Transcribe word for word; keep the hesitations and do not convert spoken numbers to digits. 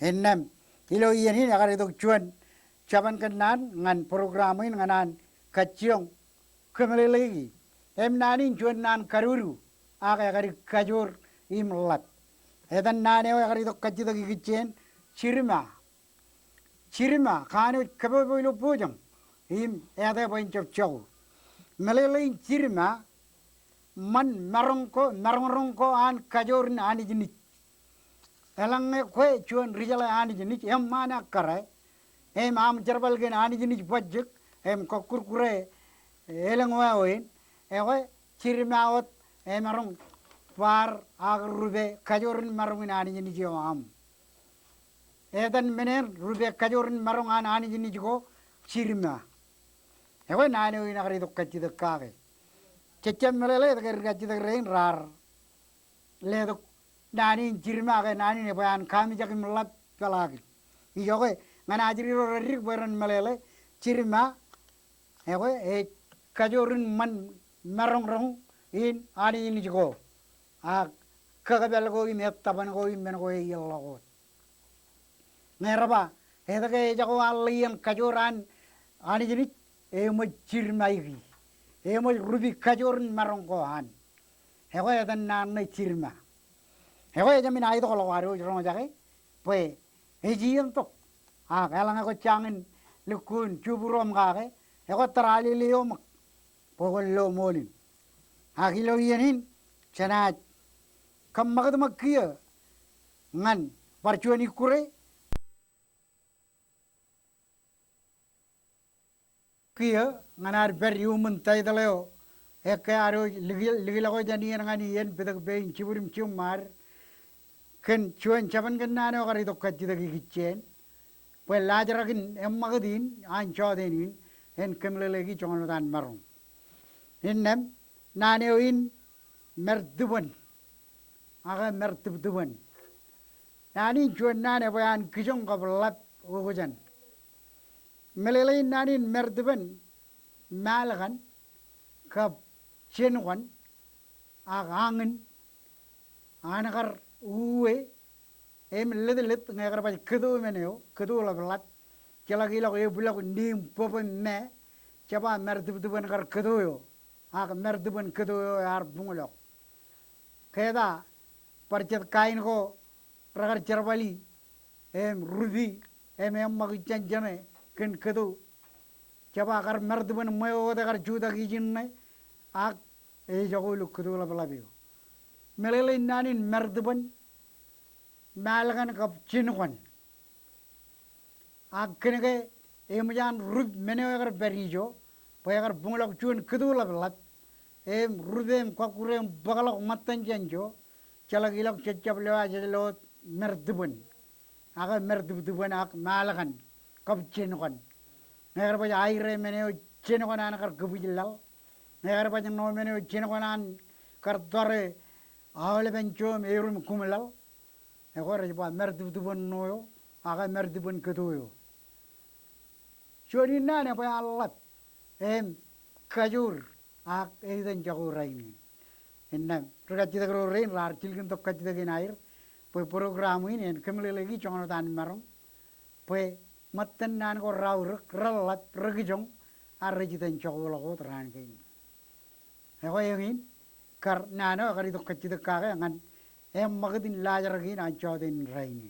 Innām ilo iien in ekar itok juon jabōn kōnnaan ñan program in ñan an kajjioñ kōmeḷeḷeiki. Im naan in juon naan kadodu ak ekar kajoor im ḷap. Etan naan eo ekar itok kajjitōk ikijjien, jirma. Jirma, kanooj kōpopo ilo bōjōṃ im ete bwe en jab jako. Meḷeḷein jirma, ṃan maroñ ko, maroñroñ ko an kajoor in Anij Nij. Eḷaññe kwe juon ri-jeḷā Anij Nij, eṃṃaan ekkar, im aṃ jerbal kōn Anij Nij bajjek, im kọkkure elōñ wāween, ekwe jirma wōt emaroñ bar ak rupe kajoor in maroñ in Anij Nij eo aṃ. Etan men eṇ rupe kajoor in maroñ an Anij Nij ko, jirma. Ekwe naan eo in ekar itok kajjitōk kake. Jej jab meḷeḷe etke ri-kajjitōk rein raar letok naan in jirma ke naan in ebwe an kamijak im ḷap peḷaakin. Ijoke ñan ajri ro reddik bwe ren meḷeḷe, jirma, ekwe ej kajoor in ṃan maroñroñ in Anij Nij ko, ak kakpāl ko im ettōpar ko im men ko eḷḷọk wōt. Ñe rej ba, etke ejako al ḷeeṇ kajoor an Anij Nij, eṃōj jirmaiki. Eṃōj rupi kajoor in maroñ ko an. Ekwe etan naan ṇe jirma. Ekwe ejāmin aetokḷọk ad wōj roñjake bwe ej iien tok. Ak eḷaññe kwōj jañin lukkuun jubūruoṃ kake, ekwe tar alele eo ṃōk bwe kwōn lo ṃool in. Ak ilo iien in jenaaj kōṃṃakūtṃōk kiiō ñan bar juon ikkure kiiō ñan ad pād iuṃwin taitōḷ eo ekkā ad wōj likḷọk jān iien ñan iien, pitōk pein jibwid im jiṃṃaad kōn juon jabōn kōnnaan eo ekar itok kajjitōk ikijjien, bwe laajrak in eṃṃakūt in an jọteen in en kōmeḷeḷeiki joñan wōt an maroñ. Innām naan eo in mertibōn ak mertibtibōn. Naan in juon naan ebwe an kijoñ kab ḷap okjān. Meḷeḷein naan in mertibōn, mālōkan kab jenkwan ak añin an kar uwe im ḷitlōt ñe ekar baj kōto men eo, kōto ḷapḷap, jeḷak ilọk ebwilọk niim bōb im mā, jeba mertibtibōn kar kōto eo, ak mertibōn kōto eo ear buñḷọk. Ke ta bar jet kain ko rekar jerbali im rupi im eṃṃakūt jān jeṇe kōn kōto, jeba kar mertibōn ṃweo wōt ekar jutak ijin ṇe, ak ejako ilo kōto ḷapḷap eo. Meḷeḷein naan in mertibōn, mālōkan kab jenkwan. Ak kōnke eṃōj an rup men eo ekar pād ijo, bwe ekar buñḷọk juon kōto ḷapḷap, im rup im kọkkure im bōkḷọk ṃōttan jān ijo, jeḷak ilọk jej jab lewōj, jej lo wōt mertibōn, ak mertibtibōn ak mālōkan kab jenkwan. Ñe ekar baj aire men eo jenkwan an kar kōbwij laḷ, ñe ekar baj ṇo men eo jenkwan an kar tọre aolepen jo im erom kuṃ laḷ, ekwe rej ba mertibtibōn ṇo eo, ak mertibōn kōto eo. Juon in naan ebwe an ḷap im kajoor ak etan jako rainin. Innām ri-kajjitōk ro rein raar jilkintok kajjitōk in aer bwe program in en kōmeḷeḷeiki joñan wōt an maroñ, bwe ṃōttan naan ko raorōk, reḷḷap, rekijoñ, ak rej itan jakoḷọk wōt raan kein. Ekwe eñin kar naan eo ekar itok kajjitōk kake ñan eṃṃakūt in laajrak in an jọteen in rainin.